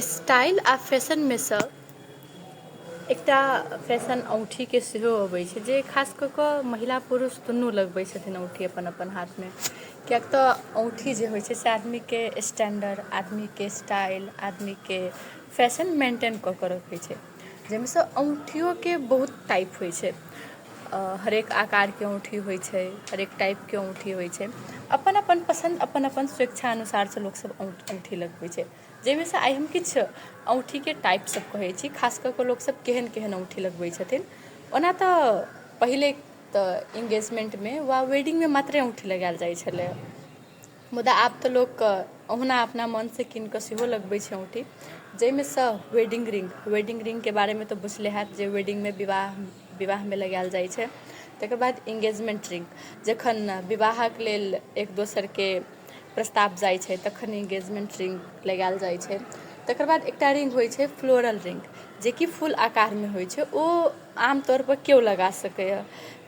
Style आ फैशनमे सँ एकटा फैशन औँठीके सेहो अबैत छै जे खास कऽ कऽ महिला पुरुष दुनू लगबैत छथिन औँठी अपन अपन हाथमे। किएक तऽ औँठी जे होइत छै से आदमीके स्टैंडर्ड, आदमीके स्टाइल, आदमीके फैशन मेंटेन कऽ कऽ रखैत छै, जाहिमे सँ औँठियोके बहुत टाइप होइत छै। हरेक आकारके औँठी होइत छै, हरेक टाइपके औँठी होइत छै। अपन अपन पसन्द, अपन अपन स्वेच्छा अनुसारसँ लोकसभ औँठी लगबैत छै, जाहिमे सँ आइ हम किछु औँठीके टाइप सब कहै छी। खास कऽ कऽ लोकसभ केहन केहन औँठी लगबै छथिन। ओना तऽ पहिले तऽ इंगेजमेंटमे वा वेडिंगमे मात्रे औँठी लगायल जाइ छलै, मुदा आब तऽ लोक ओहुना अपना मनसँ कीन कऽ सेहो लगबै छै औँठी। जाहिमे सँ वेडिंग रिंग, वेडिंग रिंगके बारेमे तऽ बुझले हैत जे वेडिंगमे विवाहमे लगायल जाइ छै। तकर बाद इंगेजमेंट रिंग, जखन विवाहक लेल एक दोसरके प्रस्ताव जाइ छै तखन इंगेजमेंट रिंग लगायल जाइ छै। तकर बाद एकटा रिंग होइ छै फ्लोरल रिंग, जेकि फूल आकारमे होइ छै। ओ आमतौरपर केओ लगा सकैए,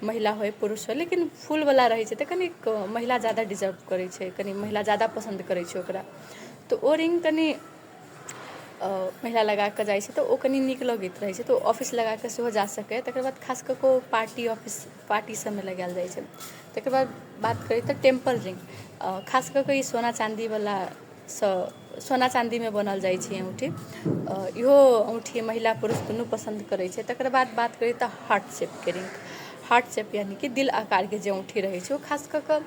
महिला होइ पुरुष होइ, लेकिन फूलवला रहै छै तऽ कनिक महिला ज्यादा डिजर्व करै छै, कनि महिला ज्यादा पसन्द करै छै ओकरा। तऽ ओ रिंग कनि महिला लगा कऽ जाइ छै तऽ ओ कनि नीक लगैत रहै छै, तऽ ओ ऑफिस लगा कऽ सेहो जा सकैए। तकर बाद खास कऽ कऽ ओ पार्टी, ऑफिस पार्टी सभमे लगायल जाइ छै। तकर बाद बात करी तऽ टेम्पल रिंग, खास कऽ कऽ ई सोना चाँदीवला सँ, सोना चाँदीमे बनल जाइ छै औँठी। इहो औँठी महिला पुरुष दुनू पसन्द करै छै। तकर बाद बात करी तऽ हार्ट शेपके रिंग, हार्ट शेप यानि कि दिल आकारके जे औँठी रहै छै, ओ खास कऽ कऽ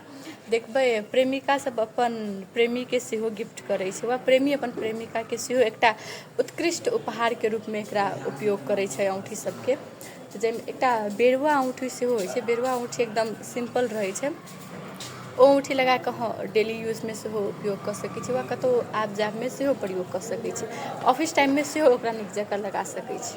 देखबै प्रेमिका सब अपन प्रेमीके सेहो गिफ्ट करै छै वा प्रेमी अपन प्रेमिकाके सेहो एकटा उत्कृष्ट उपहारके रूपमे एकरा उपयोग करै छै औँठी सबके। जाहिमे एकटा बेरुआ औँठी सेहो होइ छै। बेरुआ औँठी एकदम सिम्पल रहै छै। ओ औँठी लगा कऽ अहाँ डेली यूजमे सेहो उपयोग कऽ सकै छी वा कतहु आब जाबमे सेहो प्रयोग कऽ सकै छी, ऑफिस टाइममे सेहो ओकरा नीक जँका लगा सकै छी।